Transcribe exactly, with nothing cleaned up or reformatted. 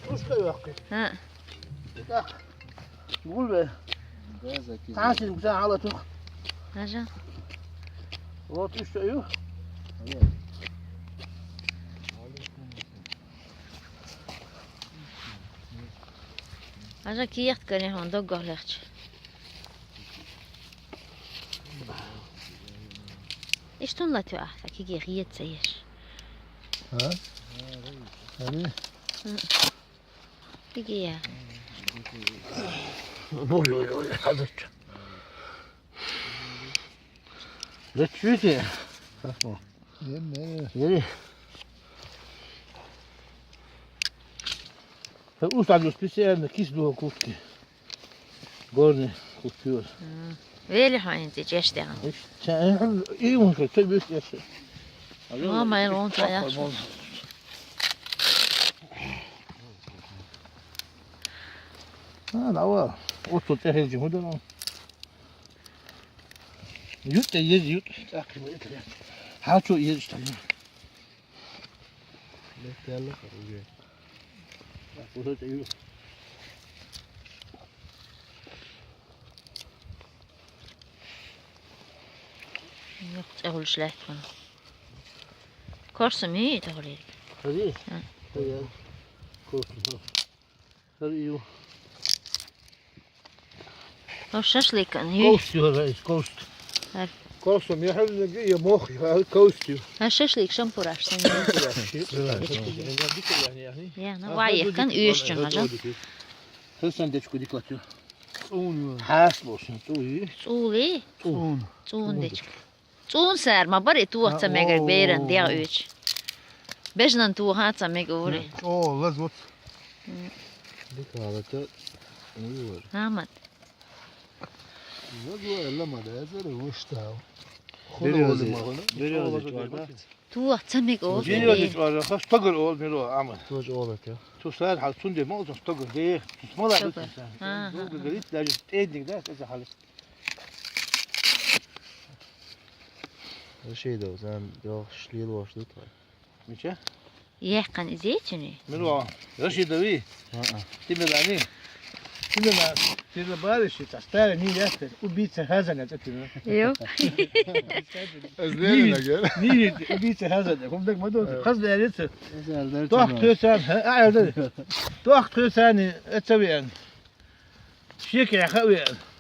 Слушка йохки. ХӀаъ. Так. Гулбе. Тасин гуса гьалатух. Ажа. Вот уьш ю. Ажа кехат гани хьона доггах лехча. Иштун лату ахта киге хиет цаеш. А? Ари. Киге я. Ой, ой, ой, хазач. Да чуете? Ери. Устали специально кис дуга куртки. Горный куртки. Вели хьо инзи чеш деган. Иш, ча, э, и он ка, ча бис чеш. Ма, ма, он ка, я. А, давай. Вот тут я хелжи, вот он. Ют, я ез ют. Так, вот это. Хьачу ез, что ли? Лехтелла уже. Так, вот это ют. Юх, цӀе гьулш лаьттан. Корсун ю и тӀагӀолерг? Хази? ХӀа. Хази. Корсун. Хази ю. О, шашлыкан ю. Ковст ю, хази, ковст. ХӀа. Ковст ю, я хьулнаг, я мох, я ковст ю. ХӀа, шашлык шампураш сан. Шампураш. Я, ну, вай, кан уьш чун, хажа. Хасан дечку дикот ю. Цун ю. Хьас болсун, цун ю. ЦӀули? ЦӀун. ЦӀун дечку. ЦӀун сар ма бари, тух ца мегар беран дегӀ уьч. Бежнан туха ца мега ури. О, лаз вот. Дикалата уйвар. Хамат. Лаз вот, лама да, зара уштав. Берёзы, берёзы чуарда. Тух ца мега о. Берёзы чуарда, хас тагар ол миро ама. Туж олат я. Ту сар хал цунде мол, тагар де. Смола. Ага. Долго говорит, даже тедник, да, это хал. Рашидов, зан, йох, шлил вош тут. Мича? Яххан изечни? Мило. Рашидови? А-а. Тимилани? Тимила, ты забавишь, это старый, не яхтер. Убийца Хазана, это ты, ну. Ё. Злена, не, убийца Хазана. Кум так мадо. Хазана, это. Тох тхусан, а, а, это. Тох тхусан, это вен. Шеке, хавен.